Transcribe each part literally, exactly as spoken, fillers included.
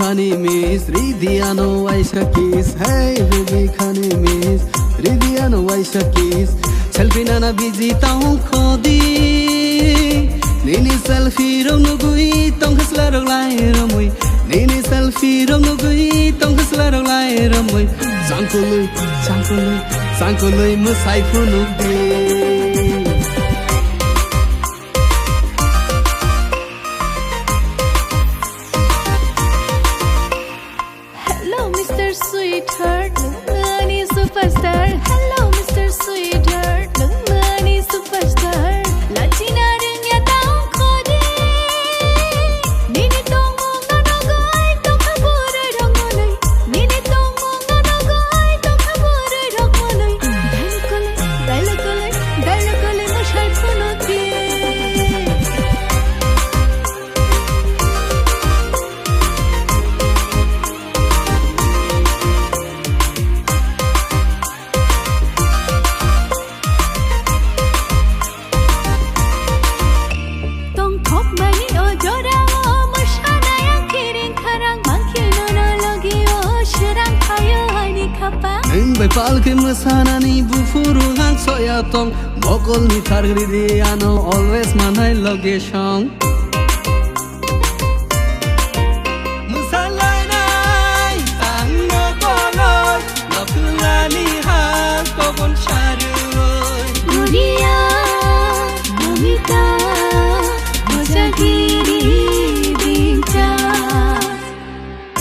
Khani miss, ridi ano waisa kiss. Hey baby, khani miss, ridi ano waisa kiss. Selfie nana busy tong khodi. Nini selfie rok nugui tong khasla rok lai romui. Nini selfie rok nugui tong khasla rok lai romui. Sangkului, sangkului, sangkului mwsai phunuk di. Hello, Mister Sweetheart, nungni superstar. Hello, Mister Sweetheart, nungni superstar. Lachina rwngya tong khodi. Nini tongmung no nugui tongkha bwrwi rok mwnwi. Nini tongmung no nugui tongkha bwrwi rok mwnwi. Dailo koloi, dailo koloi, dailo koloi mwsai phunuk di. Tongthokmani o jorao mwsanai ang kiring kharang mangkhil nono logi o srang phaio ani khapang. Nwng bai palkhe mwsanani buphuru ang soya tong. Mokolni thar ridi ano always manai location. Mwsalainai ang mokoloi, nokhlani ha kokon sarui. Guria, Mamita, Mojagiri, Dincha.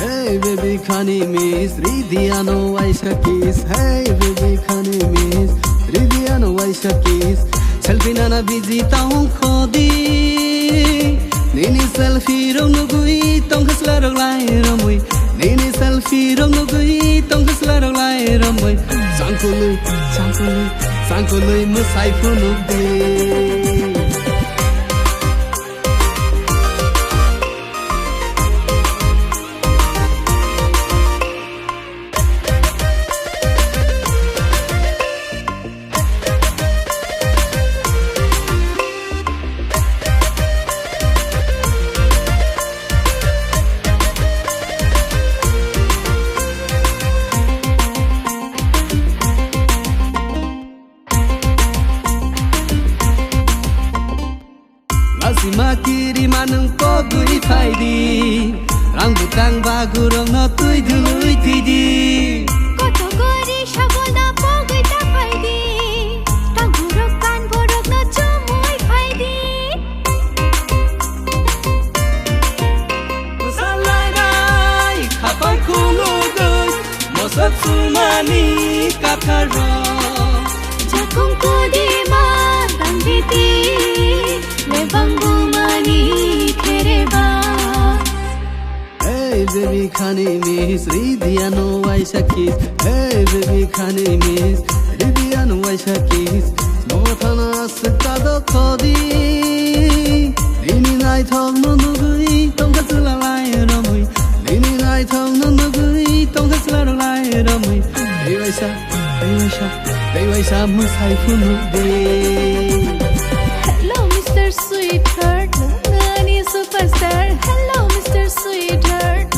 Hey baby, khani miss, ridi ano waisa kiss. Hey baby, khani miss, ridi ano waisa kiss. Selfie nana busy tong khodi. Nini selfie rok nugui tong khasla rok lai romui. Nini selfie rok nugui tong khasla rok lai romui. Sangkului, sangkului, sangkului mwsai phunuk di. Lasima kirima nwng pogwi phaidi, rang bwtang bagurokno twi dului twidi. Koto gori sabono pogwi ta phaidi, tangurok kan borokno chumui phaidi. Salainai khapang khulugwi, mosok sumani katharo. Jakung kodima tangditi, lebang bumani khereba. Hey baby, khani miss, ridi ano waisa kiss. Hey baby, khani miss, ridi ano waisa kiss. Mothana swkado khodi. Nini naithok no nugui tongkha chwla lai romui. Nini naithok no nugui tongkha chwla lai romui. Tei waisa, tei waisa, tei waisa mwsai phunuk di. Hello, Mister Sweetheart, nungni superstar. Hello, Mister Sweetheart,